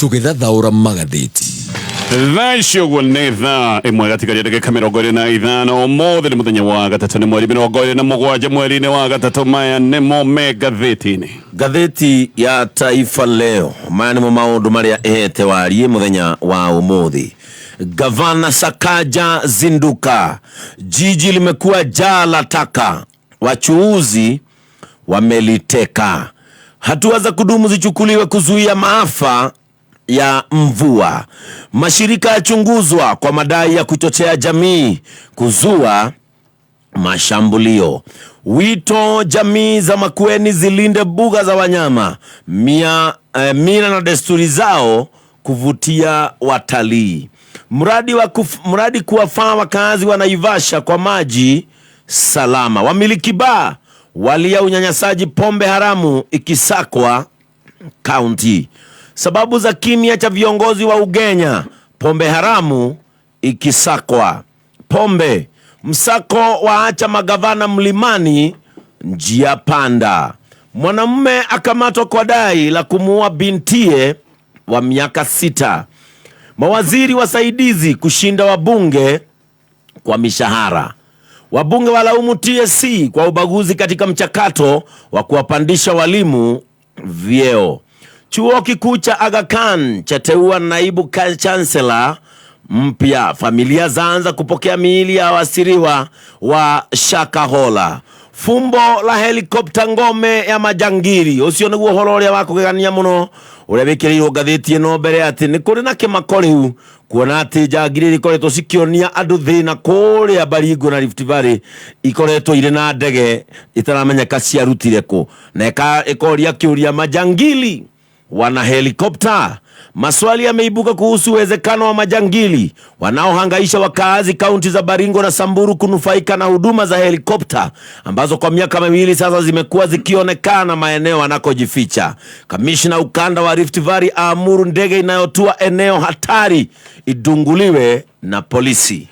Tũgĩthathaũra magathĩti. Thaa ici ũguo nĩ thaa 1 gatigaria ndagĩka 25. Ũmũthĩ nĩ mũthenya wa gatatũ, nĩ mweri 27 mweri-inĩ wa gatatũ. Maya nĩmo me ngathĩti-inĩ. Ngathĩti ya Taifa Leo, maya nĩmo maũndũ marĩa ĩhete wariĩ mũthenya wa ũmũthĩ. Gavana Sakaja zinduka, jiji limekuwa jaa la taka, wachuuzi wameliteka. Hatua za kudumu zichukuliwe kuzuia maafa ya mvua. Mashirika yachunguzwa kwa madai ya kuchochea jamii kuzua mashambulio. Wito jamii za Makueni zilinde buga za wanyama, mila na desturi zao kuvutia watalii. Mradi kuwafaa wakazi wa Naivasha kwa maji salama. Wamiliki baa walia unyanyasaji pombe haramu ikisakwa kaunti. Sababu za kimya cha viongozi wa Ugenya, pombe haramu ikisakwa. Pombe msako waacha magavana mlimani njia panda. Mwanamume akamatwa kwa dai la kumuua bintie wa miaka 6. Mawaziri wasaidizi kushinda wabunge kwa mishahara. Wabunge walaumu TSC kwa ubaguzi katika mchakato wa kuwapandisha walimu vyeo. Chuo kikuu cha Aga Khan chateua naibu chancellor mpya. Familia zaanza kupokea miili ya wasiriwa wa Shakahola. Fumbo la helikopta ngome ya majangiri. Ucio niguo uhoro uria wa kugegania muno uria wikirirwo ngathĩti ĩno mbere atĩ nĩ kũrĩ na kĩmako rĩu kuona atĩ njangiri ikoretwo cikĩonia andũ thĩna kũrĩa Baringo na Rift Valley ikoretwo irĩ na ndege itaramenyeka ciarutire kũ, na ĩkoria kĩũria majangili wana helikopta. Maswali yameibuka kuhusu uwezekano wa majangili wanaohangaisha wakaazi kaunti za Baringo na Samburu kunufaika na huduma za helikopta ambazo kwa miaka miwili sasa zimekuwa zikionekana maeneo wanakojificha. Kamishna ukanda wa Rift Valley aamuru ndege inayotua eneo hatari idunguliwe na polisi.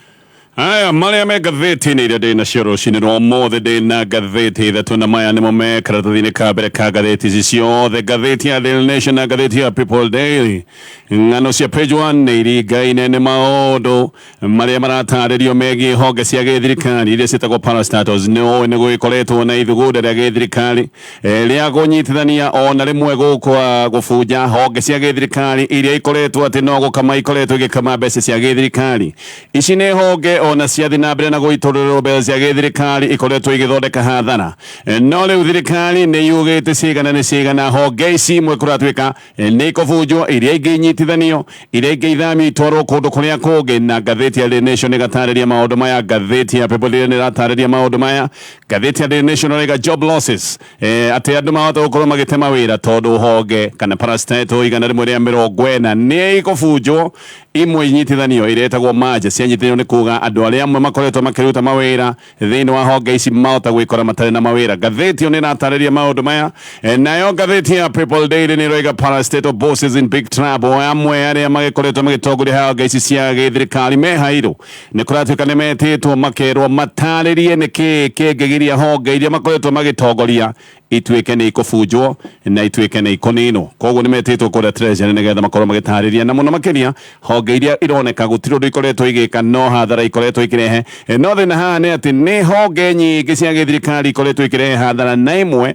Haya marĩa me ngathĩti-inĩ iria ndĩ nacio rũcinĩ rwa ũmũthĩ, ndĩ na ngathĩti ithatũ na maya nĩmo me karatathi-inĩ ka mbere ka ngathĩti ici ciothe, ngathĩti ya Daily Nation na ngathĩti ya People Daily. Ng'ano cia page 1 nĩ iringaine nĩ maũndũ marĩa maratarĩrio megiĩ honge cia gĩthirikari iria ciĩtagwo parastatals. Nĩ ũĩ nĩ gũgĩkoretwo na ithugunda rĩa gĩthirikari rĩa kũnyitithania ona rĩmwe gũkũ gũbunja honge cia gĩthirikari iria ikoretwo atĩ no gũkama ikoretwo igĩkama mbeca cia gĩthirikari. Ici nĩ honge ona ciathiĩ na mbere na gũitũrũrĩrwo mbeca cia gĩthirikari ikoretwo igĩthondeka hathara. No rĩu thirikari nĩ yugĩte cigana nĩ cigana honge ici imwe kũratuĩka nĩ ikũbunjwo, iria ingĩ inyitithanio, iria ingĩ ithamio itwarwo kũndũ kũrĩa kũngĩ. Na ngathĩti ya Daily Nation ĩgatarĩria maũndũ maya, ngathĩti ya People Daily nĩ ĩratarĩria maũndũ maya. Ngathĩti ya Daily Nation ĩrauga job losses, atĩ andũ mahota gũkorwo magĩtema wĩra tondũ honge kana parastatal 140 nĩ ikũbunjwo, imwe inyitithanio iretagwo merger. Cianyitithanio nĩ kuga andũ arĩa amwe makoretwo makĩruta mawĩra thĩinĩ wa honge ici mahota gwĩkora matarĩ na mawĩra. Ngathĩti ĩyo nĩ ĩratarĩria maũndũ maya. Nayo ngathĩti ya People Daily nĩ ĩroiga parastatal bosses in big trouble. Amwe arĩa magĩkoretwo magĩtongoria honge ici cia gĩthirikari me hairũ nĩ kũratuĩka nĩ metĩtwo makerwo matarĩrie nĩkĩ kĩngĩgiria honge iria makoretwo magĩtongoria ituĩke nĩ ikũbunjwo na ituĩke nĩ ikũninwo. Koguo nĩ metĩtwo kũrĩa Treasury nĩgetha makorwo magĩtarĩria, na mũno makĩria honge iria ironeka gũtirĩ ũndũ ikoretwo igĩka no hathara ikoretwo ikĩrehe. No thĩna haha nĩ atĩ nĩ honge nyingĩ cia gĩthirikari ikoretwo ikĩrehe hathara, na imwe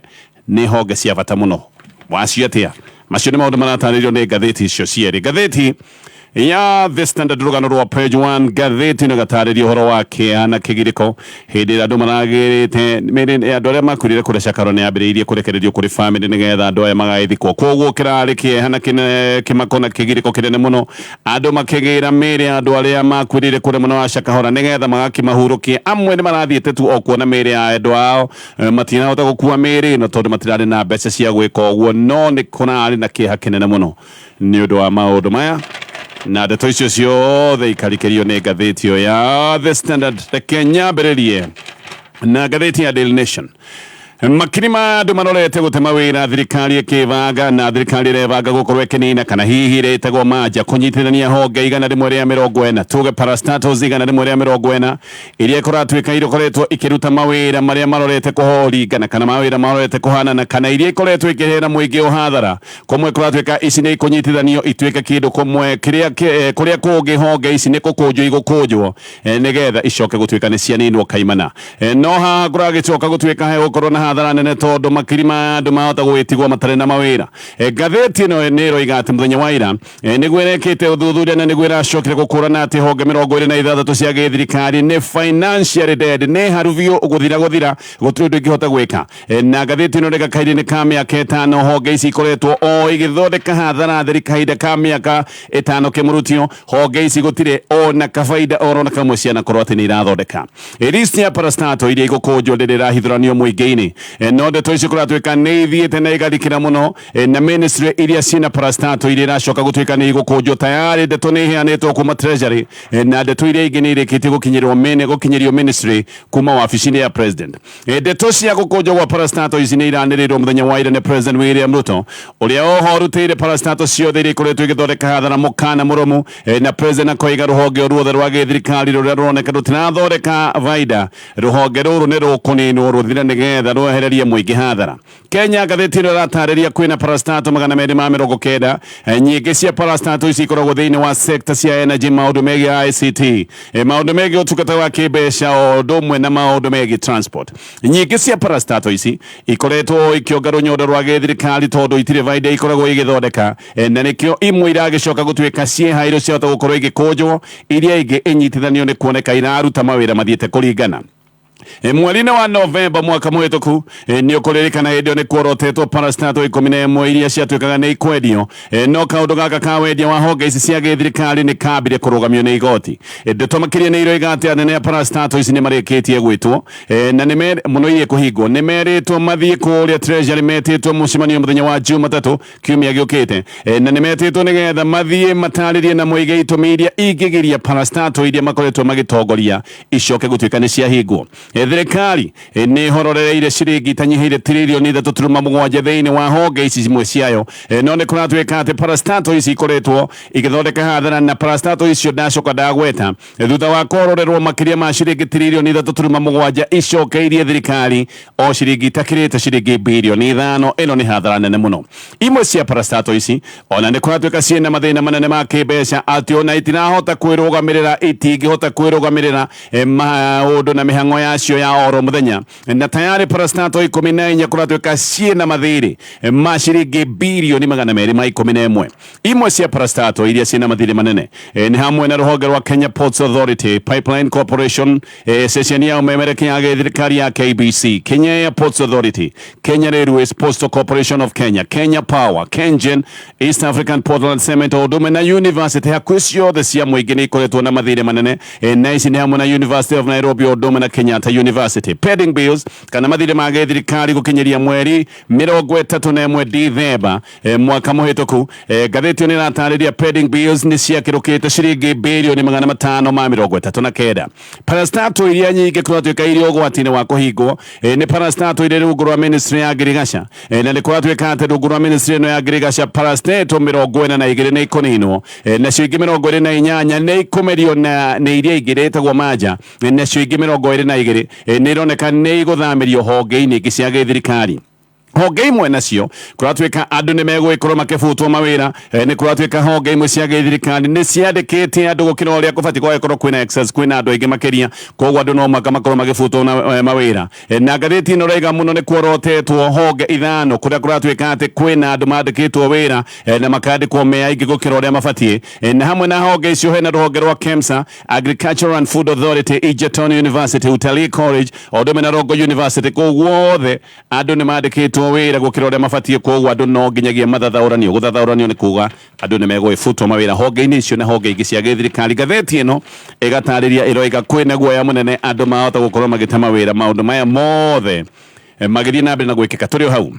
nĩ honge cia bata mũno. Wacio atĩa? Macio nĩ maũndũ maratarĩrio nĩ ngathĩti icio cierĩ. Ngathĩti ya The Standard, rũgano rwa page 1, ngathĩti ĩno ĩgatarĩria ũhoro wa kĩeha na kĩgirĩko hĩndĩ ĩrĩa andũ maragĩrĩte mĩrĩ ya andũ arĩa makuĩrĩire kũrĩa Shakahola nĩ yambĩrĩirie kũrekererio kũrĩ bamĩrĩ nĩgetha andũ aya magagĩthikwo. Koguo kĩrarĩ kĩeha na kĩmako na kĩgirĩko kĩnene mũno, andũ makĩgĩra mĩrĩ ya andũ arĩa makuĩrĩire kũrĩa mwena wa Shakahola nĩgetha magakĩmahurũkie. Amwe nĩ marathiĩte tu o kuona mĩrĩ ya endwa ao, matinahota gũkua mĩrĩ ĩno tondũ matirarĩ na mbeca cia gwĩka ũguo, no nĩ kũrarĩ na kĩeha kĩnene mũno nĩ ũndũ wa maũndũ maya. Na ndeto icio ciothe ikarikĩrio nĩ ngathĩti ĩyo ya The Standard. Reke nyambĩrĩrie na ngathĩti ya Daily Nation. Makiri ma andũ marorete gũte mawĩra thirikari ĩkĩbanga na thirikari ĩrebanga gũkorwo ĩkĩnina kana hihi rĩtagwo manja kũnyitithania honge 140, tuge parastatals 140 iria ĩkoratuĩka ikoretwo ikĩruta mawĩra marĩa marorete kũhoringana kana mawĩra marorete kũhanana kana iria ikoretwo ikĩhera mũingĩ ũhathara. Kũmwe kũratuĩka ici nĩ ikũnyitithanio ituĩke kĩndũ kũmwe kĩrĩa kũrĩa kũngĩ honge ici nĩ gũkũnjwo igũkũnjwo nĩgetha icoke gũtuĩka nĩ cianinwo kaimana. No haha kũragĩcoka gũtuĩka hegũkorwo na hathara nene tondũ makiri ma andũ mahota gũgĩtigwo matarĩ na mawĩra. Ngathĩti ĩno nĩ ĩroiga atĩ mũthenya wa ira nĩguo ĩrekĩte ũthuthuria na nĩguo ĩracokire gũkũrana atĩ honge 26 cia gĩthirikari nĩ financially dead, nĩ haru biũ gũthira gũthira, gũtirĩ ũndũ ingĩhota gwĩka. Na ngathĩti ĩno rĩga kahinda-inĩ ka mĩaka 5 honge ici ikoretwo o igĩthondeka hathara theri kahinda ka mĩaka 5 kĩmũrutio. Honge ici gũtirĩ ona kabaida oro na kamwe cianakorwo atĩ nĩ irathondeka. List ya parastato iria igũkũnjwo ndĩrĩ ĩrahithũranio mũingĩ-inĩ. No ndeto ici kũratuĩka nĩ ithiĩte na igarikĩra mũno, na ministry iria ciĩna parastato iria iracoka gũtuĩka nĩ igũkũnjwo tayarĩ ndeto nĩ iheanĩtwo kuma treasury, na ndeto iria ingĩ nĩ irĩkĩtie gũkinyĩrwo gũkinyĩrio ministry kuma wabici-inĩ ya president. Ndeto cia gũkũnjwo gwa parastato ici nĩ iranĩrĩirwo mũthenya wa ira nĩ President William Ruto ũrĩa oho ũrutĩire parastato ciothe iria ikoretwo igĩthondeka hathara mũkana mũrũmu, na president akoiga rũhonge o ruothe rwa gĩthirikari rũrĩa rũroneka rũtirathondeka baida, rũhonge rũrũ nĩ rũkũninwo rũthire nĩgetha rwehererie mũingĩ hathara. Kenya ngathĩti ĩno ĩratarĩria kwĩna parastato 290. Nyingĩ cia parastato ici ikoragwo thĩinĩ wa sector cia energy, maũndũ megiĩ ICT, maũndũ megiĩ ũtungata wa kĩmbeca o ũndũ ũmwe na maũndũ megiĩ transport. Nyingĩ cia parastato ici ikoretwo ikĩonga rũnyondo rwa gĩthirikari tondũ itirĩ baida ikoragwo igĩthondeka, na nĩkĩo imwe iragĩcoka gũtuĩka ciĩhairwo ciahota gũkorwo igĩkũnjwo, iria ingĩ inyitithanio nĩ kuoneka iraruta mawĩra mathiĩte kũringana. Mweri-inĩ wa Novemba mwaka mũhĩtũku, nĩ ũkũririkana hĩndĩ ĩyo nĩ kuorotetwo parastato 11 iria ciatuĩkaga nĩ ikwendio, no kaũndũ gaka ka wendia wa honge ici cia gĩthirikari nĩ kambire kũrũgamio nĩ igoti. Ndeto makĩria nĩ iroiga atĩ anene a parastato ici nĩ marĩkĩtie gwĩtwo, na nĩ mũno iria ikũhingwo nĩ merĩtwo mathiĩ kũrĩa treasury, metĩtwo mũcemanio mũthenya wa Jumatatũ kiumia gĩũkĩte, na nĩ metĩtwo nĩgetha mathiĩ matarĩrie na moige itũmi iria ingĩgiria parastato iria makoretwo magĩtongoria icoke gũtuĩka nĩ ciahingwo. Thirikari nĩ ĩhororereire ciringi itanyihĩire tiririoni 3.7 thĩinĩ wa honge ici imwe ciayo, no nĩ kũratuĩka atĩ parastato ici ikoretwo igĩthondeka hathara, na parastato icio ndacoka ndagweta thutha wa kũhororerwo makĩria ma ciringi tiririoni 3.7 icokeirie thirikari o ciringi itakĩrĩte ciringi birioni 5. Ĩno nĩ hathara nene mũno. Imwe cia parastato ici ona nĩ kũratuĩka ciĩna mathĩna manene ma kĩmbeca atĩ ona itirahota kwĩrũgamĩrĩra, itingĩhota kwĩrũgamĩrĩra maũndũ na mĩhang'o yacio ya oro mũthenya, na tayarĩ parastato 14 kũratuĩka ciĩna mathirĩ ma ciringi birioni 211. Imwe cia parastato iria ciĩna mathirĩ manene nĩ hamwe na rũhonge rwa Kenya Ports Authority, Pipeline Corporation, ceceni ya ũmemerekia ya gĩthirikari ya KBC, Kenya Airports Authority, Kenya Railways, Postal Corporation of Kenya, Kenya Power, Kengen, East African Portland Cement o ũndũ ũmwe na university hakuhĩ ciothe cia mũingĩ nĩ ikoretwo na mathirĩ manene, na ici nĩ hamwe na University of Nairobi o ũndũ ũmwe na Kenyatta University. Pending bills kana mathirĩ ma gĩthirikari gũkinyĩria mweri 31 Dithemba mwaka mũhĩtũku, ngathĩti ĩyo nĩ ĩratarĩria pending bills nĩ ciakĩrũkĩte ciringi birioni 539. Parastato iria nyingĩ kũratuĩka iria ũgwati-inĩ wa kũhingwo nĩ parastato iria rungu rwa ministry ya ngirigaca, na nĩ kũratuĩka atĩ rungu rwa ministry ĩno ya ngirigaca parastato 42 nĩ ikũninwo, nacio ingĩ 28 nĩ ikũmerio na nĩ iria ingĩ rĩtagwo manja, nacio ingĩ 22 nĩ ironeka nĩ igũthamĩrio honge-inĩ ingĩ cia gĩthirikari. Honge imwe nacio kũratuĩka andũ nĩ megũgĩkorwo makĩbutwo mawĩra, nĩ kũratuĩka honge imwe cia gĩthirikari nĩ ciandĩkĩte andũ gũkĩra ũrĩa kũbatiĩ gũgagĩkorwo kwĩna excess, kwĩna andũ aingĩ makĩria, koguo andũ no mũhaka makorwo magĩbutwo na mawĩra. Na ngathĩti ĩno ĩrauga mũno nĩ kuorotetwo honge 5 kũrĩa kũratuĩka atĩ kwĩna andũ mandĩkĩtwo wĩra, na makandĩkwo me aingĩ gũkĩra ũrĩa mabatiĩ, na hamwe na honge icio hena rũhonge rwa KEMSA, Agricultural and Food Authority, Egerton University, Utalii College o ũndũ ũmwe na Rongo University. Kũu guothe andũ nĩ mandĩkĩtwo wĩra gũkĩra ũrĩa mabatiĩ, koguo andũ no nginyagia mathathaũranio. Gũthathaũranio nĩ kuga andũ nĩ megũgĩbutwo mawĩra honge-inĩ icio na honge ingĩ cia gĩthirikari. Ngathĩti ĩno ĩgatarĩria ĩroiga kwĩna guoya mũnene andũ mahota gũkorwo magĩte mawĩra maũndũ maya mothe magĩthiĩ na mbere na gwĩkĩka. Tũrĩ o hau.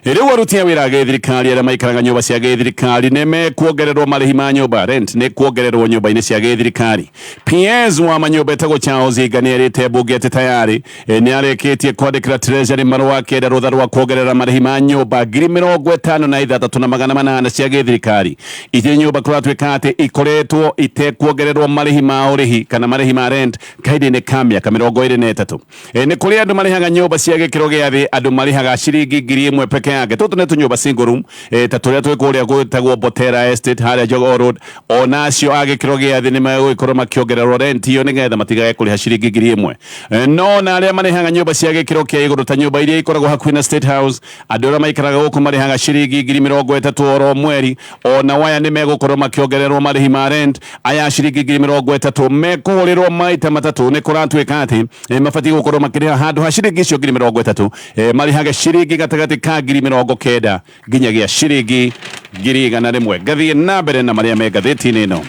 Rĩu aruti a wĩra a gĩthirikari arĩa maikaraga nyũmba cia gĩthirikari nĩ mekuongererwo marĩhi ma nyũmba, rent nĩ kuongererwo nyũmba-inĩ cia gĩthirikari. PS wa manyũmba etagwo Charles Hinga nĩ erĩte mbunge atĩ tayarĩ nĩ arĩkĩtie kwandĩkĩra Treasury marũa akĩenda rũtha rwa kuongerera marĩhi ma nyũmba 56,800 cia gĩthirikari. Ici nyũmba kũratuĩka atĩ ikoretwo itekuongererwo marĩhi ma ũrĩhi kana marĩhi ma rent kahinda-inĩ ka mĩaka 23. Nĩ kũrĩ andũ marĩhaga nyũmba cia gĩkĩro gĩa thĩ, andũ marĩhaga ciringi 1000 peke yake. Tũtũ nĩ tũnyũmba single room, ta tũrĩa twĩ kũrĩa gwĩtagwo Botera Estate harĩa Jogoo Road. Ona acio a gĩkĩro gĩa thĩ nĩ megũgĩkorwo makĩongererwo rent iyo nĩgetha matigage kũrĩha ciringi 1000. No ona arĩa marĩhaga nyũmba cia gĩkĩro kĩa igũrũ ta nyũmba iria ikoragwo hakuhĩ na State House, andũ arĩa maikaraga gũkũ marĩhaga ciringi 30,000 oro mweri, ona waya nĩ megũkorwo makĩongererwo marĩhi ma rent. Aya ciringi 30,000 mekũhũrĩrwo maita matatũ. Nĩ kũratuĩka atĩ mabatiĩ gũkorwo makĩrĩha handũ ha ciringi icio 30,000, marĩhage ciringi gatagatĩ ka 90,000 nginyagia ciringi 100,000. Ngathiĩ na mbere na marĩa me ngathĩti-inĩ ĩno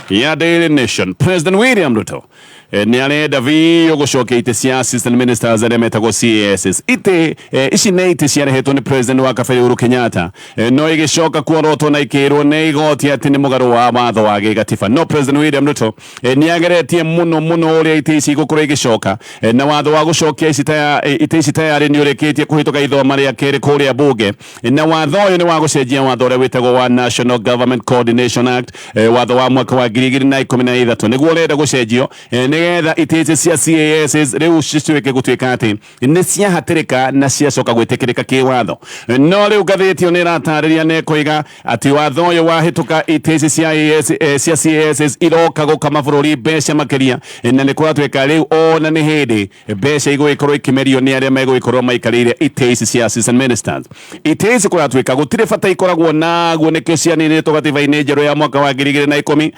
ya Daily Nation. President William Ruto nĩ arenda biũ gũcokia itĩ cia assistant ministers arĩa metagwo CASs. Itĩ ici nĩ itĩ ciarehetwo nĩ president wa kabere Uhuru Kenyatta, no igĩcoka kuorotwo na ikĩrwo nĩ igoti atĩ nĩ mũgarũ wa watho wa gĩgatiba. No President William Ruto nĩ ageretie mũno mũno ũrĩa itĩ ici igũkorwo igĩcoka, na watho wa gũcokia itĩ ici tayarĩ nĩ ũrĩkĩtie kũhĩtũka ithoma rĩa kerĩ kũrĩa bunge, na watho ũyũ nĩ wa gũcenjia watho ũrĩa wĩtagwo wa National Government Coordination Act, watho wa mwaka wa 2013 nĩguo ũrenda gũcenjio, nĩgetha itĩ ici cia CASs rĩu cituĩke gũtuĩka atĩ nĩ ciahatĩrĩka na ciacoka gwĩtĩkĩrĩka kĩwatho. No rĩu ngathĩti ĩyo nĩ ĩratarĩria na ĩkoiga atĩ watho ũyũ wahĩtũka, itĩ ici cia AS, cia CASs iroka gũkama bũrũri mbeca makĩria, na nĩ kũratuĩka rĩu ona nĩ hĩndĩ mbeca igũgĩkorwo ikĩmerio nĩ arĩa megũgĩkorwo maikarĩire itĩ ici cia assistant ministers. Itĩ ici kũratuĩka gũtirĩ bata ikoragwo naguo, nĩkĩo cianinĩtwo gatiba-inĩ njerũ ya mwaka wa 2010,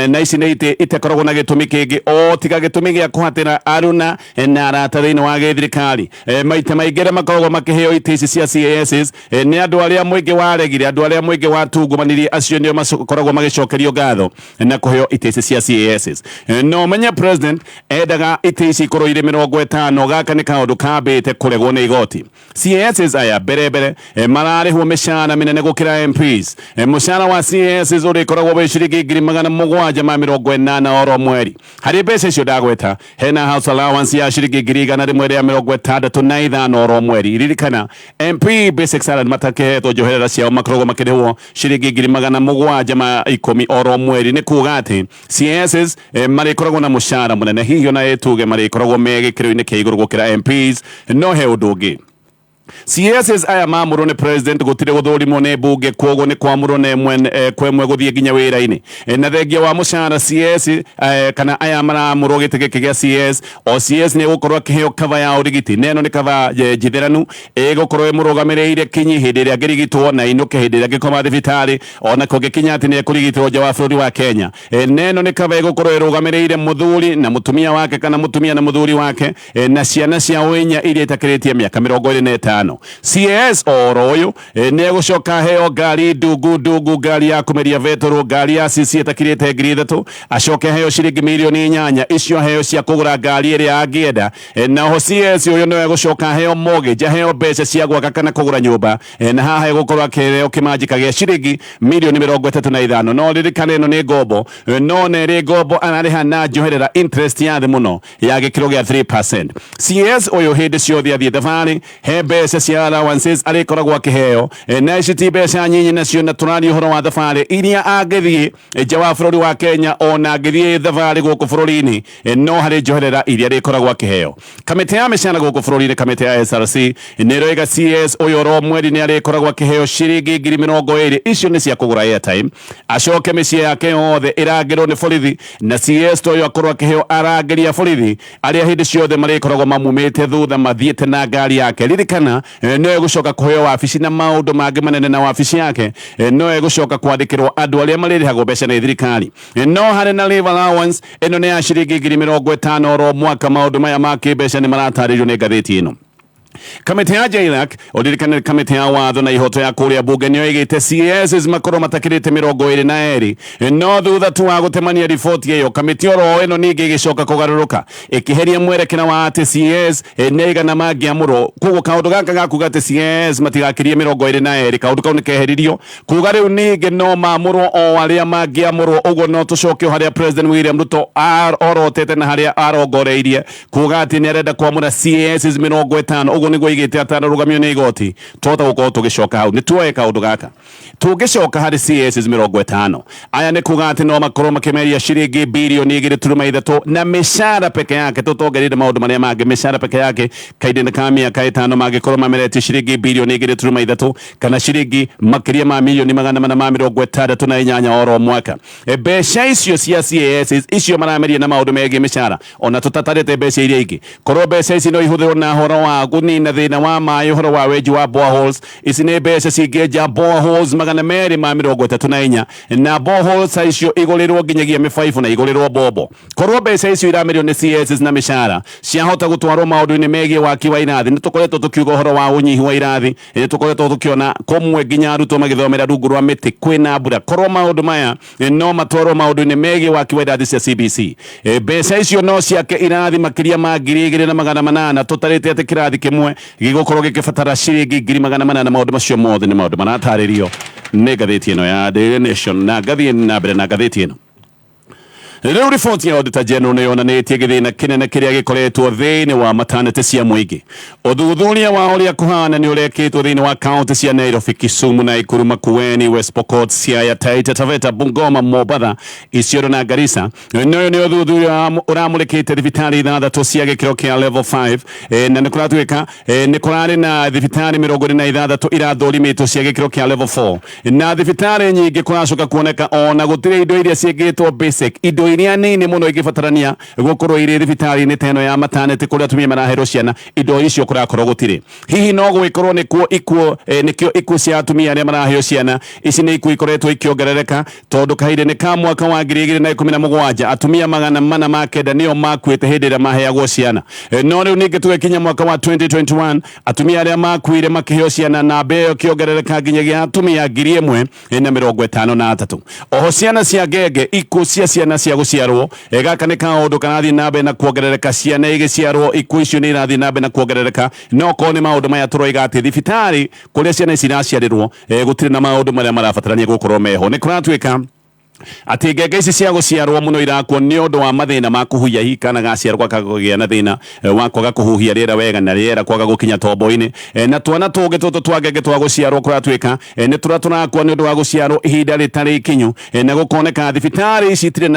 na ici nĩ itĩ itakoragwo na gĩtũmi kĩngĩ o tiga gĩtũmi gĩa kũhatĩra aruna na arata thĩinĩ wa gĩthirikari. Maita maingĩ arĩa makoragwo makĩheo itĩ ici cia CASs nĩ andũ arĩa mũingĩ waregire, andũ arĩa mũingĩ watungumanirie, acio nĩo makoragwo magĩcokerio ngatho na kũheo itĩ ici cia CASs. No menye president endaga itĩ ici ikorwo irĩ 50. Gaka nĩ kaũndũ kambĩte kũregwo nĩ igoti. CASs aya mbere mbere mararĩhwo mĩcara mĩnene gũkĩra MPs. Mũcara wa CASs ũrĩkoragwo wĩ ciringi 780,000 oro mweri. Harĩ mbeca icio ndagweta hena house allowance ya ciringi 165,000 oro mweri. Ririkana MP basic salary matakehetwo njoherera ciao makoragwo makĩrĩhwo ciringi 710,000 oro mweri. Nĩ kuga atĩ CASs marĩkoragwo na mũcara mũnene, hihi ona ĩtuge marĩkoragwo me gĩkĩro-inĩ kĩa igũrũ gũkĩra MPs. No he ũndũ ũngĩ, CASs aya mamũrwo nĩ president gũtirĩ gũthũrimwo nĩ mbunge, kwoguo nĩ kwamũrwo na ĩmwe kwa ĩmwe gũthiĩ nginya wĩra-inĩ. Na thengia wa mũcara CS, kana aya maramũrwo gĩtĩ gĩkĩ gĩa CS, o CS nĩ egũkorwo akĩheo cover ya ũrigiti, na ĩno nĩ cover njitheranu ĩgũkorwo ĩmũrũgamĩrĩire kinyi hĩndĩ ĩrĩa angĩrigitwo na inũke hĩndĩ ĩrĩa angĩkoma thibitarĩ, ona kũngĩkinya atĩ nĩ ekũrigitwo nja wa bũrũri wa Kenya. Na ĩno nĩ cover ĩgũkorwo ĩrũgamĩrĩire mũthuri na mũtumia wake, kana mũtumia na mũthuri wake, na ciana ciao inya iria itakĩrĩtie mĩaka 25. CAS oro ũyũ nĩ egũcoka aheo ngari ndungu ndungu, ngari ya kũmeria betũrũ, ngari ya CC ĩtakĩrĩte 3,000, acoke aheo ciringi 8 mirioni, icio aheo cia kũgũra ngari ĩrĩa angĩenda. Na oho CS ũyũ nĩwe egũcoka aheo mortgage, aheo mbeca cia gwaka kana kũgũra nyũmba, na haha egũkorwo akĩheo kĩmanjĩka gĩa ciringi 35 mirioni. No ririkana ĩno nĩ ngombo, no na ĩrĩ ngombo ararĩha na njoherera interest ya thĩ mũno ya gĩkĩro gĩa 3%. CS ũyũ hĩndĩ ciothe athiĩ thabarĩ he mbeca cia allowances arĩkoragwo akĩheo, na ici ti mbeca nyinyi nacio, na tũraria ũhoro wa thabarĩ iria angĩthiĩ nja wa bũrũri wa Kenya, ona angĩthiĩ thabarĩ gũkũ bũrũri-inĩ, no harĩ njoherera iria arĩkoragwo akĩheo. Kamĩtĩ ya mĩcara gũkũ bũrũri-inĩ, kamĩtĩ ya SRC, nĩ ĩroiga CS ũyũ oro mweri nĩ arĩkoragwo akĩheo ciringi 20,000, icio nĩ cia kũgũra airtime, acoke mĩciĩ yake yothe ĩrangĩrwo nĩ borithi, na CS ũyũ akorwo akĩheo arangĩri a borithi arĩa hĩndĩ ciothe marĩkoragwo mamumĩte thutha mathiĩte na ngari yake. Ririkana no egũcoka kũheo wabici na maũndũ mangĩ manene, na wabici yake no egũcoka kwandĩkĩrwo andũ arĩa marĩrĩhagwo mbeca nĩ thirikari. No harĩ na leave allowance, ĩno nĩ ya ciringi 50,000 oro mwaka. Maũndũ maya ma kĩmbeca nĩ maratarĩrio nĩ ngathĩti ĩno. Kamĩtĩ ya JLAC, ũririkane kamĩtĩ ya watho na ihoto ya kũrĩa mbunge nĩyo ĩgĩte CAS makorwo matakĩrĩte 22, no thutha tu wa gũtemania riboti ĩyo, kamĩtĩ oro ĩno ningĩ ĩgĩcoka kũgarũrũka ĩkĩheria mwerekera wa atĩ CAS nĩ aigana mangĩamũrwo. Koguo kaũndũ gaka ga kuga atĩ CAS matigakĩrie 22, kaũndũ kau nĩ keheririo, kuga rĩu ningĩ no mamũrwo o arĩa mangĩamũrwo. Ũguo no tũcoke o harĩa President William Ruto orotete na harĩa arongoreirie kuga atĩ nĩ arenda kwamũra CAS 50. Ũguo nĩguo aigĩte atanarũgamio nĩ igoti. Twahota gũkorwo tũgĩcoka hau, nĩ tuoe kaũndũ gaka. Tũngĩcoka harĩ CAS 50 aya, nĩ kuga atĩ no makorwo makĩmeria ciringi birioni 2.3 na mĩcara peke yake, tũtongereire maũndũ marĩa mangĩ, mĩcara peke yake kahinda ka mĩaka 5 mangĩkorwo mameretie ciringi birioni 2.3 kana ciringi makĩria ma mirioni 468 oro mwaka. Mbeca icio cia CAS icio marameria na maũndũ megiĩ mĩcara, ona tũtatarĩte mbeca iria ingĩ, korwo mbeca ici no ihũthĩrwo na ũhoro wa kũnina thĩna wa maĩ, ũhoro wa wenji wa boreholes, ici nĩ mbeca cingĩenja boreholes 234, na boreholes icio igũrĩrwo nginyagia mĩbaibũ na igũrĩrwo mbombo. Korwo mbeca icio iramerio nĩ CAS na mĩcara ciahota gũtwarwo maũndũ-inĩ megiĩ waki wa irathi, nĩ tũkoretwo tũkiuga ũhoro wa ũnyihu wa irathi, nĩ tũkoretwo tũkĩona kũmwe nginya arutwo magĩthomera rungu rwa mĩtĩ kwĩna mbura. Korwo maũndũ maya no matwarwo maũndũ-inĩ megiĩ waki wa irathi cia CBC, mbeca icio no ciake irathi makĩria ma 2800, tũtarĩte atĩ kĩrathi kĩmwe gĩgũkorwo gĩkĩbatara ciringi 400,000. Maũndũ macio mothe nĩ maũndũ maratarĩrio nĩ ngathĩti ĩno ya Daily Nation. Na ngathiĩ na mbere na ngathĩti ĩno. Rĩu riboti ya Auditor General nĩ yonanĩtie gĩthĩna kĩnene kĩrĩa gĩkoretwo thĩinĩ wa maternity cia mũingĩ. Ũthuthuria wa ũrĩa kũhana nĩ ũrekĩtwo thĩinĩ wa kaunti cia Nairobi, Kisumu, Nakuru, Makueni, West Pokot, Siaya, Taita Taveta, Bungoma, Mombatha, Isiolo na Garissa. Noyo nĩ ũthuthuria ũramũrĩkĩte thibitarĩ ithathatũ cia gĩkĩro kĩa level 5, na nĩ kũratuĩka nĩ kũrarĩ na thibitarĩ 46 irathũrimĩtwo cia gĩkĩro kĩa level 4, na thibitarĩ nyingĩ kũracoka kuoneka ona gũtirĩ indo iria ciĩkĩtwo basic, indo iria nini mũno ingĩbatarania gũkorwo irĩ thibitarĩ-inĩ ta ĩno ya maternity kũrĩa atumia maraherwo ciana, indo icio kũrakorwo gũtirĩ. Hihi no gwĩkorwo nĩkuo ikuũ, nĩkĩo ikuũ cia atumia arĩa maraheo ciana ici nĩ ikuũ ikoretwo ikĩongerereka, tondũ kahinda-inĩ ka mwaka wa 2017 atumia 409 nĩo makuĩte hĩndĩ ĩrĩa maheagwo ciana. No rĩu ningĩ tũgĩkinya mwaka wa 2021, atumia arĩa makuire makĩheo ciana namba ĩyo ĩkĩongerereka nginyagia atumia 1053. Oho ciana cia ngenge, ikuũ cia ciana cia gũciarwo, gaka nĩ kaũndũ karathiĩ na mbere na kuongerereka. Ciana igĩciarwo, ikuũ icio nĩ irathiĩ na mbere na kuongerereka. No korwo nĩ maũndũ maya tũroiga atĩ thibitarĩ kũrĩa ciana ici iraciarĩrwo, gũtirĩ na maũndũ marĩa marabatarania gũkorwo meho. Nĩ kũratuĩka atĩ ngenge ici cia gũciarwo mũno irakua nĩ ũndũ wa mathĩna ma kũhuhia, hihi kana gaciarwo gakagĩa na thĩna wa kwaga kũhuhia rĩera wega na rĩera kwaga gũkinya tombo-inĩ. Na twana tũngĩ tũtũ twa ngenge twa gũciarwo kũratuĩka nĩ tũrĩa tũrakua nĩ ũndũ wa gũciarwo ihinda rĩtarĩ ikinyu, na gũkoneka thibitarĩ ici itirĩ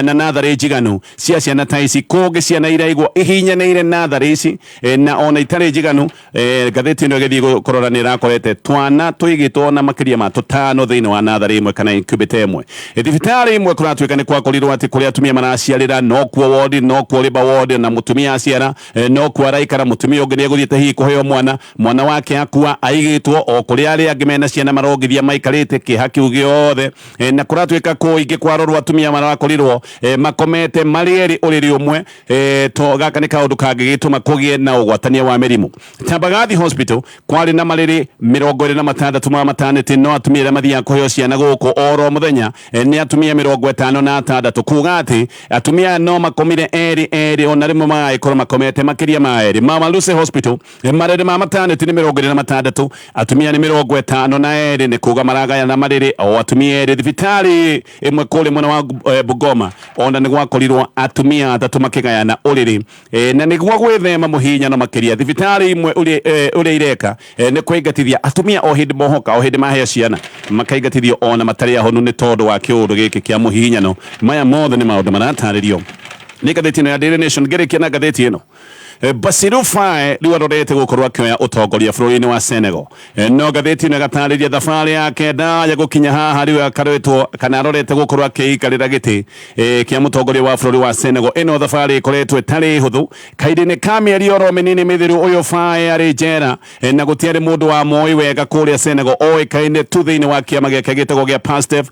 na natharĩ njiganu cia ciana ta ici. Kũngĩ ciana iraigwo ihinyanĩire natharĩ ici, na ona itarĩ njiganu. Ngathĩti ĩno ĩgĩthiĩ kũrora nĩ ĩrakorete twana tũigĩtwo na makĩria ma tũtano thĩinĩ wa natharĩ ĩmwe kana incubator ĩmwe. Thibitarĩ imwe kũratuĩka nĩ kwakorirwo atĩ kũrĩa atumia maraciarĩra nokuo wodi, nokuo labour ward, na mũtumia aciara nokuo araikara. Mũtumia ũngĩ nĩ egũthiĩte hihi kũheo mwana, mwana wake akua aigĩtwo o kũrĩa arĩa angĩ mena ciana marongithia maikarĩte kĩeha kĩu gĩothe. Na kũratuĩka kũingĩ kwarorwo atumia marakorirwo makomete marĩ erĩ ũrĩrĩ ũmwe. To gaka nĩ kaũndũ kangĩgĩtũma kũgĩe na ũgwatania wa mĩrimũ. Tambagathi Hospital kwarĩ na marĩrĩ 26 ma maternity, no atumia arĩa mathiaga kũheo ciana gũkũ oro mũthenya nĩ atumia 56, kuga atĩ atumia no makomire erĩ erĩ, ona rĩmwe magagĩkorwo makomete makĩria ma erĩ. Mama Lucy Hospital, marĩrĩ ma maternity nĩ 26, atumia nĩ 52, nĩ kuga maragayana marĩrĩ o atumia erĩ. Thibitarĩ ĩmwe kũrĩa mwena wa Bungoma ona nĩ gwakorirwo atumia atatũ makĩgayana ũrĩrĩ. Na nĩguo gwĩthema mũhinyano makĩria, thibitarĩ imwe ũrĩa ireka nĩ kũingatithia atumia o hĩndĩ mohoka, o hĩndĩ maheo ciana makaingatithio ona matarĩ ahonu nĩ tondũ wa kĩũndũ gĩkĩ kĩa mũhihinyano. Maya mothe nĩ maũndũ maratarĩrio nĩ ngathĩti ĩno ya Daily Nation. Ngĩrĩkia na ngathĩti ĩno, Bassirou Faye rĩu arorete gũkorwo akĩoya ũtongoria bũrũri-inĩ wa Senegal. No ngathĩti ĩno ĩgatarĩria thabarĩ yake ndaya gũkinya haha rĩu akaretwo kana arorete gũkorwo akĩikarĩra gĩtĩ kĩa mũtongoria wa bũrũri wa Senegal. Ĩno thabarĩ ĩkoretwo ĩtarĩ hũthũ. Kahinda-inĩ ka mĩeri oro mĩnini mĩthiru, ũyũ Faye arĩ njera, na gũtiarĩ mũndũ wa moĩ wega kũrĩa Senegal, oĩkaine tu thĩinĩ wa kĩama gĩake gĩtagwo gĩa PASTEF.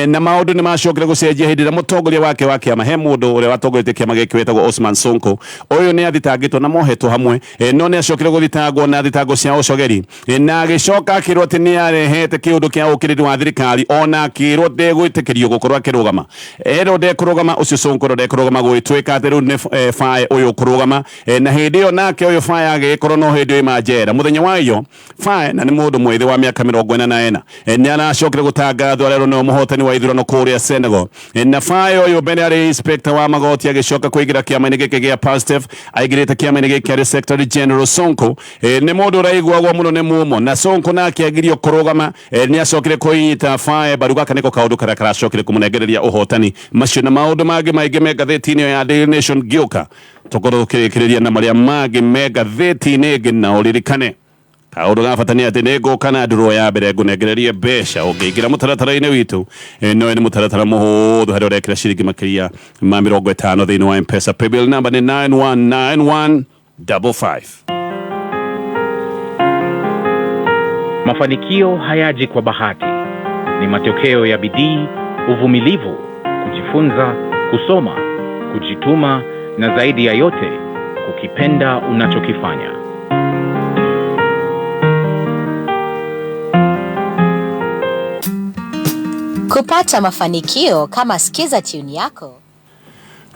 Na maũndũ nĩ macokire gũcenjia hĩndĩ ĩrĩa mũtongoria wake wa kĩama, he mũndũ ũrĩa watongoretie kĩama gĩkĩ wetagwo Osman Sonko, ũyũ nĩ athitangĩtwo. Na mohetwo hamwe, no nĩ acokire gũthitangwo na thitango cia ũcogeri, na agĩcoka akĩrwo atĩ nĩ arehete kĩũndũ kĩa ũkĩrĩri wa thirikari, ona akĩrwo ndegwĩtĩkĩrio gũkorwo akĩrũgama, erwo ndekũrũgama ũcio Sonko ndekũrũgama, gũgĩtuĩka atĩ rĩu nĩ Faye ũyũ kũrũgama, na hĩndĩ ĩyo nake ũyũ Faye agĩkorwo no hĩndĩ ĩyo njera mũthenya wa iyo. Faye na nĩ mũndũ mwĩthĩ wa mĩaka 44, nĩ aracokire gũtangathwo arerwo nĩwe mũhotani wa ithurano kũrĩa Senegal. Na Faye ũyũ mbere arĩ inspector wa magoti, agĩcoka kũingĩra kĩama-inĩ gĩkĩ gĩa Pastef, aingĩrĩte kĩama-inĩ gĩkĩ arĩ secretary general. Sonko nĩ mũndũ ũraiguagwo mũno nĩ mumo, na Sonko nake agirio kũrũgama, nĩ acokire kũnyita Faye mbaru. Gaka nĩko kaũndũ karĩa karacokire kũmũnengereria ũhotani. Macio na maũndũ mangĩ maingĩ me ngathĩti-inĩ ya Daily Nation. Ngĩũka tũkorwo tũkĩrĩkĩrĩria na marĩa mangĩ me ngathĩti-inĩ ĩngĩ, na ũririkane kaũndũ ga bata nĩ atĩ nĩ ngũka na ndũrũ ya mbere ngũnengererie mbeca ũngĩingĩra mũtaratara-inĩ witũ. No nĩ mũtaratara mũhũthũ harĩa ũrekĩra ciringi makĩria ma 50 thĩinĩ wa M-Pesa. Paybill number nĩ 919155. Mafanikio hayaji kwa bahati, ni matokeo ya bidii, uvumilivu, kujifunza, kusoma, kujituma na zaidi ya yote, kukipenda unachokifanya. Kupata mafanikio kama Skiza tune yako.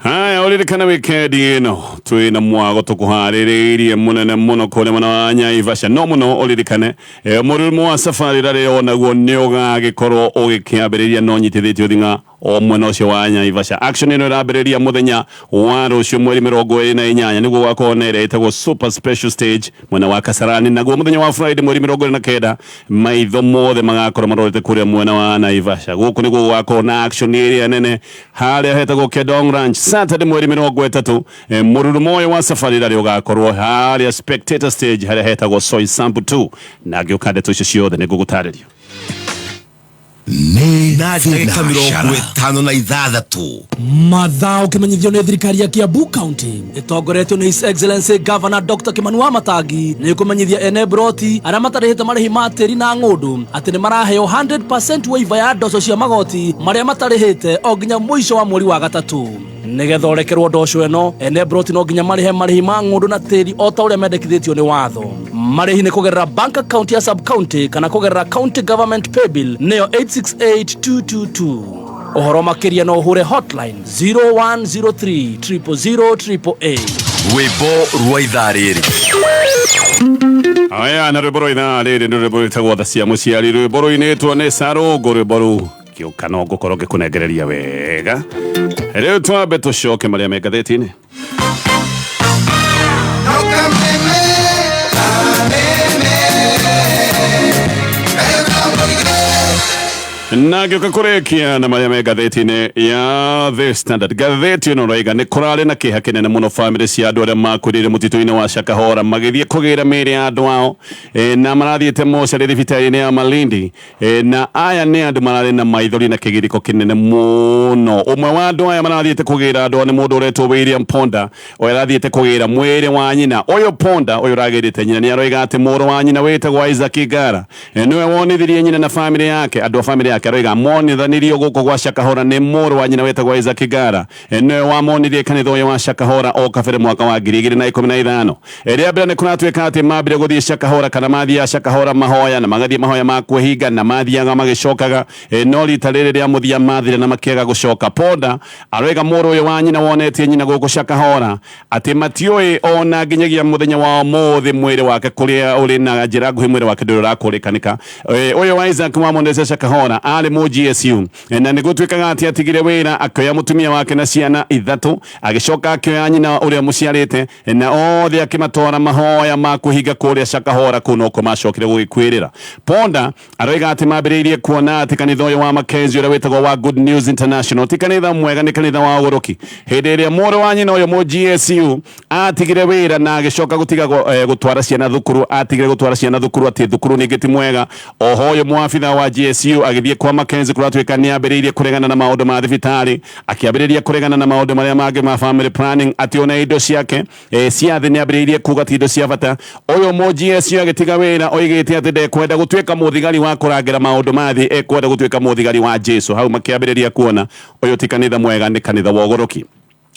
Haya, uririkana wikendi ĩno twĩna mwago tũkũharĩrĩirie mũnene mũno kũrĩa mwena wa Naivasha. No mũno ũririkane mũrĩmo wa safari rarĩ onaguo nĩ ũgagĩkorwo ũgĩkĩambĩrĩria no nyitithĩtio thing'a o mwena ũcio wa Naivasha. Action ĩno ĩrambĩrĩria mũthenya wa rũciũ mweri 28, nĩguo gwakorwo na ĩrĩa ĩtagwo super special stage mwena wa Kasarani. Naguo mũthenya wa Friday mweri 29, maitho mothe magakorwo marorete kũrĩa mwena wa Naivasha. Gũkũ nĩguo gwakorwo na action ĩrĩa nene harĩa hetagwo Kedong Ranch. Saturday mweri 30, mũrurumo ũyũ wa safari rarĩ ũgakorwo harĩa spectator stage harĩa hetagwo Soysambu 2, na ngĩũka ndeto icio ciothe nĩ ngũgũtarĩria. Nĩ Na ndagĩka thinacara. 56. Mathao kĩmenyithio nĩ thirikari ya Kiambu County ĩtongoretio nĩ His Excellency Governor Dr. Kimani Wamatangi nĩ kũmenyithia ene broti arĩa matarĩhĩte marĩhi ma tĩri na ng'ũndũ atĩ nĩ maraheo 100% waiver ya ndoco cia magoti marĩa matarĩhĩte o nginya mũico wa mweri wa gatatũ. Nĩgetha ũrekerwo ndoco ĩno, ene broti no nginya marĩhe marĩhi ma ng'ũndũ na tĩri o ta ũrĩa mendekithĩtio nĩ watho. Marĩhi nĩ kũgerera bank account ya sub county kana kũgerera county government paybill nĩyo 868222. Ũhoro makĩria no ũhũre hotline 0103 000 888. Rwĩmbo rwa ithaa rĩrĩ. Aya, na rwĩmbo rwa ithaa rĩrĩ nĩ rwĩmbo rwĩtagwo Tha cia Mũciari, rwĩmbo rũinĩtwo nĩ Sarũngũ. Rwĩmbo rũu ngĩũka no ngũkorwo ngĩkũnengereria wega. Rĩu twambe tũcoke marĩa me ngathĩti-inĩ. Na ngĩũka kũrĩkia na marĩa me ngathĩti-inĩ ya The Standard. Ngathĩti ĩno raiga nĩ kũrarĩ na kĩeha kĩnene mũno bamĩrĩ cia andũ arĩa makuĩrĩire mũtitũ-inĩ wa Shakahola magĩthiĩ kũgĩra mĩĩrĩ ya andũ ao, na marathiĩte mocarĩ thibitarĩ-inĩ ya Malindi, na aya nĩ andũ mararĩ na maithori na kĩgirĩko kĩnene mũno. Ũmwe wa andũ aya marathiĩte kũgĩra andũ ao nĩ mũndũ ũretwo William Ponda, ũrĩa arathiĩte kũgĩra mwĩrĩ wa nyina. Ũyũ Ponda ũyũ ũragĩrĩte nyina nĩ aroiga atĩ mũrũ wa nyina wĩtagwo Isaac Ngara, nĩwe wonithirie nyina na bamĩrĩ yake, andũ a bamĩrĩ yake aroiga monithanirio gũkũ gwa Shakahola nĩ mũrũ wa nyina wĩtagwo Isaac Ngara, nĩwe wamonirie kanitha ũyũ wa Shakahola o kabere mwaka wa 2015. Rĩa mbere nĩ kũratuĩka atĩ mambire gũthiĩ Shakahola kana mathiaga Shakahola mahoya na magathiĩ mahoya ma kwĩhinga na mathiaga magĩcokaga, no rita rĩrĩ rĩa mũthia mathire na makĩaga gũcoka. Ponda aroiga mũrũ ũyũ wa nyina wonetie nyina gũkũ Shakahola atĩ matiũĩ ona nginyagia mũthenya wa ũmũthĩ mwĩrĩ wake kũrĩa ũrĩ, na njĩra nguhĩ mwĩrĩ wake ndũrĩ ũrakũrĩkanĩka. Ũyũ wa Isaac wamonete Shakahola arĩ mũ GSU, na nĩ gũtuĩkaga atĩ atigire wĩra akĩoya mũtumia wake na ciana ithatũ, agĩcoka akĩoya nyina ũrĩa mũciarĩte, na othe akĩmatwara mahoya ma kwĩhinga kũrĩa Shakahola, kũu noko macokire gũgĩkuĩrĩra. Ponda aroiga atĩ mambĩrĩirie kuona atĩ kanitha ũyũ wa Mackenzie ũrĩa wĩtagwo wa Good News International ti kanitha mwega, nĩ kanitha wa ũgũrũki. Hĩndĩ ĩrĩa mũrũ wa nyina ũyũ mũ GSU atigire wĩra na agĩcoka gũtiga gũtwara ciana thukuru, atigire gũtwara ciana thukuru atĩ thukuru ningĩ ti mwega. Oho ũyũ mwabitha wa GSU agĩthiĩ kwa Mackenzie, kũratuĩka nĩ ambĩrĩirie kũregana na maũndũ ma thibitarĩ, akĩambĩrĩria kũregana na maũndũ marĩa mangĩ ma family planning, atĩ ona indo ciake cia thĩ nĩ ambĩrĩirie kuga ti indo cia bata. Ũyũ mũ GSU agĩtiga wĩra oigĩte atĩ ndekwenda gũtuĩka mũthigari wa kũrangĩra maũndũ ma thĩ, ekwenda gũtuĩka mũthigari wa Jesu. Hau makĩambĩrĩria kuona ũyũ ti kanitha mwega, nĩ kanitha wa ũgũrũki.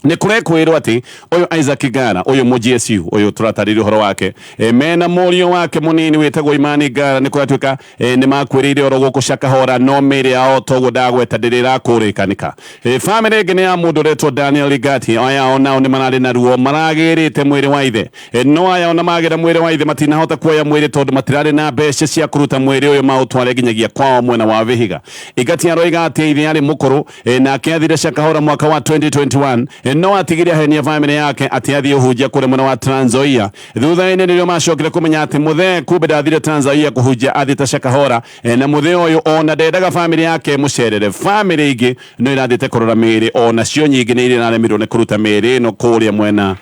Nĩ kũrekwĩrwo atĩ ũyũ Isaac Ngara, ũyũ mũ GSU ũyũ tũratarĩria ũhoro wake, mena mũriũ wake mũnini wĩtagwo Imani Ngara, nĩ kũratuĩka nĩ makuĩrĩire oro gũkũ Shakahola, no mĩĩrĩ yao toguo ndagweta ndĩrĩ ĩrakũrĩkanĩka. Bamĩrĩ ĩngĩ nĩ ya mũndũ ũretwo Daniel Rigati, aya onao nĩ mararĩ na ruo, maragĩrĩte mwĩrĩ wa ithe, no aya ona magĩra mwĩrĩ wa ithe matinahota kuoya mwĩrĩ tondũ matirarĩ na mbeca cia kũruta mwĩrĩ ũyũ maũtware nginyagia kwao mwena wa Vihiga. Igati aroiga atĩ ithe arĩ mũkũrũ, nake athire Shakahola mwaka wa 2021, no atigire ahenia bamĩrĩ yake atĩ athiĩ ũhunjia kũrĩa mwena wa Trans Nzoia. Thutha-inĩ nĩrĩo macokire kũmenya atĩ mũthee kumbe ndathire Trans Nzoia kũhunjia, athiĩte Shakahola, na mũthee ũyũ ona ndendaga bamĩrĩ yake ĩmũcerere. Bamĩrĩ ingĩ no irathiĩte kũrora mĩĩrĩ, ona cio nyingĩ nĩ iria iraremirwo nĩ kũruta mĩĩrĩ ĩno kũrĩa mwena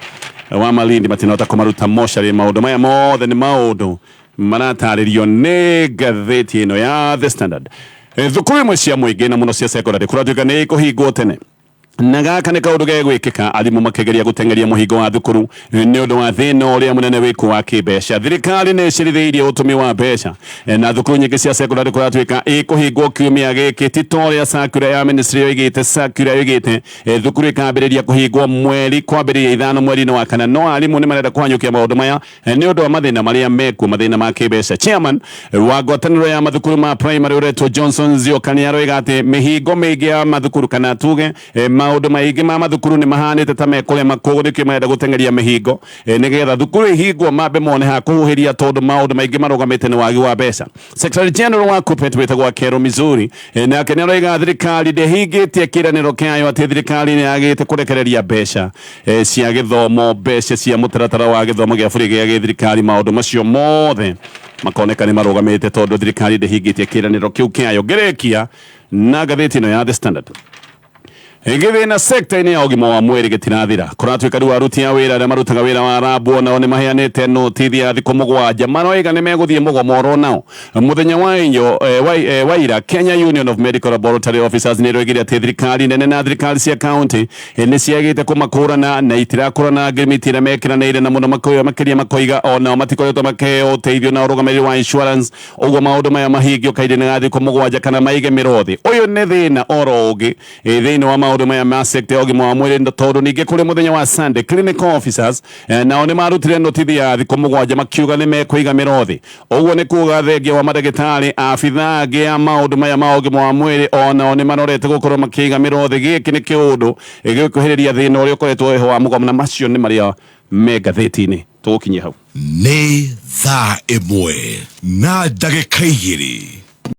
wa Malindi, matinahota kũmaruta mocarĩ. Maũndũ maya mothe nĩ maũndũ maratarĩrio nĩ ngathĩti ĩno ya The Standard. Thukuru imwe cia mũingĩ na mũno cia secondary kũratuĩka nĩ ikũhingwo tene, na gaka nĩ kaũndũ gegwĩkĩka arimũ makĩgeria gũteng'eria mũhingo wa thukuru nĩ ũndũ wa thĩna ũrĩa mũnene wĩkuo wa kĩmbeca. Thirikari nĩ ĩcirithĩirie ũtũmi wa mbeca, na thukuru nyingĩ cia secondary kũratuĩka ĩkũhingwo kiumia gĩkĩ, ti ta ũrĩa circular ya ministry yoigĩte. Circular yoigĩte thukuru ĩkambĩrĩria kũhingwo mweri kwambĩrĩria 5 mweri-inĩ wa kana, no arimũ nĩ marenda kũhanyũkia maũndũ maya nĩ ũndũ wa mathĩna marĩa mekuo, mathĩna ma kĩmbeca. Chairman wa ngwatanĩro ya mathukuru ma primary ũretwo Johnson Nzioka nĩ aroiga atĩ mĩhingo mĩingĩ ya mathukuru, kana tuge maũndũ maingĩ ma mathukuru nĩ mahanĩte ta mekũrema, koguo nĩkĩo marenda gũteng'eria mĩhingo, nĩgetha thukuru ihingwo mambe mone ha kũhuhĩria, tondũ maũndũ maingĩ marũgamĩte nĩ wagi wa mbeca. Secretary General wa KUPPET wĩtagwo Akero Missouri, nake nĩ aroiga thirikari ndĩhingĩtie kĩĩranĩro kĩayo atĩ thirikari nĩ yagĩte kũrekereria mbeca cia gĩthomo, mbeca cia mũtaratara wa gĩthomo gĩa bũrũri gĩa gĩthirikari. Maũndũ macio mothe makoneka nĩ marũgamĩte tondũ thirikari ndĩhingĩtie kĩĩranĩro kĩu kĩayo. Ngĩrĩkia na ngathĩti ĩno ya The Standard, gĩthĩna sekta-inĩ ya ũgima wa mwĩrĩ gĩtirathira. Kũratuĩka rĩu aruti a wĩra arĩa marutaga wĩra wa rabu onao nĩ maheanĩte notithi ya thikũ 7, maroiga nĩ megũthiĩ mũgomo oro nao mũthenya wa inyo waira. Kenya Union of Medical Laboratory Officers nĩ ĩroigire atĩ thirikari nene na thirikari cia county nĩ ciagĩte kũmakũrana na itirakũrana ngirimiti ĩrĩa mekĩranĩire, na mũno makĩria makoiga onao matikoretwo makĩheo ũteithio na ũrũgamĩrĩri wa insurance. Ũguo maũndũ maya mahingio kahinda-inĩ ga thikũ 7 kana maige mĩrothi. Ũyũ nĩ thĩna oro ũngĩ thĩinĩ wa maũndũ maya ma sekta ya ũgima wa mwĩrĩ, tondũ ningĩ kũrĩ mũthenya wa Sunday clinical officers nao nĩ marutire notithi ya thikũ 7, makiuga nĩ mekũiga mĩrothi. Ũguo nĩ kuga thengia wa mandagĩtarĩ, abithaa angĩ a maũndũ maya ma ũgima wa mwĩrĩ onao nĩ marorete gũkorwo makĩiga mĩrothi. Gĩkĩ nĩ kĩũndũ gĩgũkuhĩrĩria thĩna ũrĩa ũkoretwo wĩho wa mũgomo, na macio nĩ marĩa me ngathĩti-inĩ. Tũgũkinyia hau. Nĩ thaa 1 na ndagĩka 2.